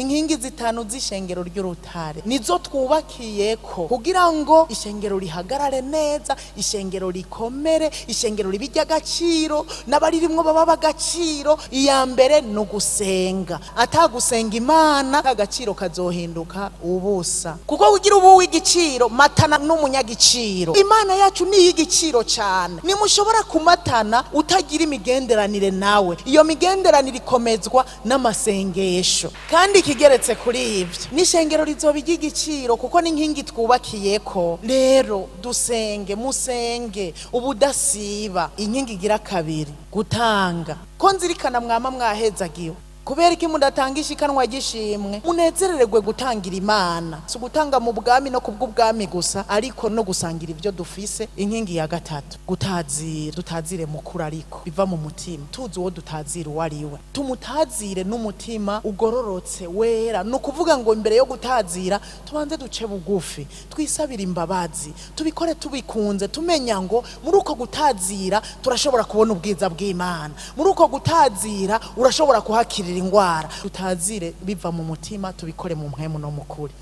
Inkingi zitanu z'ishengero ry'urutare nizo twubakiyeko kugira ngo ishengero rihagarare neza, ishengero rikomere, ishengero ribe iry'agaciro, n'abaririmwo baba agaciro. Iya mbere ni ugusenga. Atagusenga Imana, agaciro kazohinduka ubusa, kuko kugira ubu w'igiciro matana n'umunyagiciro. Imana yacu ni iy'igiciro cyane, nimushobora kumatana utagira imigenderanire nawe. Iyo migenderanire ikomezwa n'amasengesho. Kandi ikigeretse kuri ibyo, n'ishengero rizoba iry'igiciro kuko n'inkingi twubakiyeko. Rero dusenge, musenge ubudasiba. Inkingi igira kabiri, gutanga. Ko nzirikana mwama mwahezagiwe, kubera iki mudatanga ishikanwa ry'ishimwe? Munezerererwe gutangira Imana. Si ugutanga mu bwami no kubw'ubwami gusa, ariko no gusangira ibyo dufise. Inkingi ya gatatu, gutazira. Dutazire mukuru, ariko biva mu mutima, tuzi uwo dutazira uwo ari we, tumutazire n'umutima ugororotse wera. Ni ukuvuga ngo imbere yo gutazira tubanze duce bugufi, twisabire imbabazi, tubikore tubikunze, tumenya ngo muri uko gutazira turashobora kubona ubwiza bw'Imana, muri uko gutazira urashobora kuhakirira ingwara. Tutazire biva mu mutima, tubikore mu mpwemu no mukuri.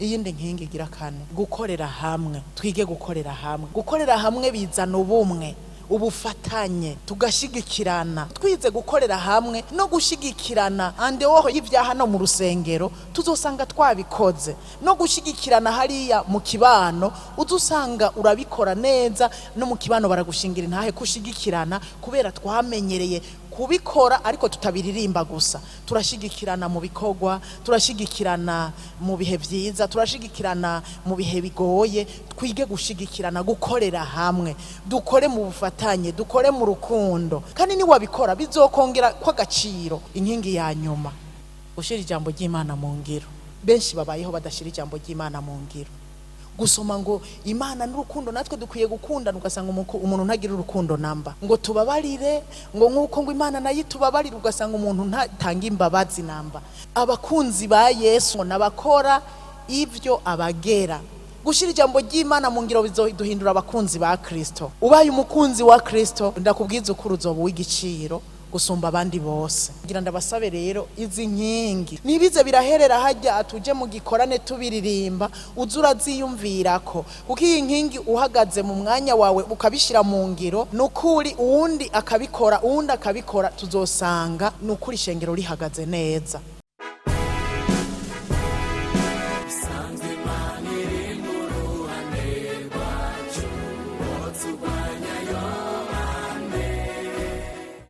Iyindi nkingi igira kane, gukorera hamwe. Twige gukorera hamwe. Gukorera hamwe bizana ubumwe, ubufatanye, tugashigikirana. Twize gukorera hamwe no gushigikirana andewoho y'ibyaha no mu rusengero, tuzosanga twabikoze. No gushigikirana hariya mu kibano, uzusanga urabikora neza, no mu kibano baragushingira intahe kushigikirana, kubera twamenyereye kubikora ariko tutabiririmba gusa. Turashigikirana mu bikorwa, turashigikirana mu bihe byiza, turashigikirana mu bihe bigoye. Twige gushigikirana, gukorera hamwe, dukore mu bufatanye, dukore mu rukundo, kandi niwabikora bizokongera kw'agaciro. Inkingi ya nyuma, gushyira ijambo ry'Imana mu ngiro. Benshi babayeho badashyira ijambo ry'Imana mu ngiro. Gusoma ngo Imana n'urukundo, natwe dukwiye gukundana, ugasanga umuntu ntagira urukundo namba. Ngo tubabarire, ngo nk'uko ngo Imana nayo itubabarire, ugasanga umuntu ntatanga imbabazi namba. Abakunzi ba Yesu ngo nabakora ibyo abagera. Gushyira ijambo ry'Imana mu ngiro bizoduhindura abakunzi ba Kristo. Ubaye umukunzi wa Kristo, ndakubwiza ukuri, uzoba uw'igiciro gusumba abandi bose. Ngira ndabasabe rero, izi nkingi nibize biraherera hajya tuje mu gikorane tubiririmba, uze uraziyumvirako, kuko iyi nkingi uhagaze mu mwanya wawe ukabishyira mu ngiro, nukuri uwundi akabikora, uwundi akabikora, tuzosanga nukuri ishengero rihagaze neza. Isanzwe Imana iri mu ruhande rwacu.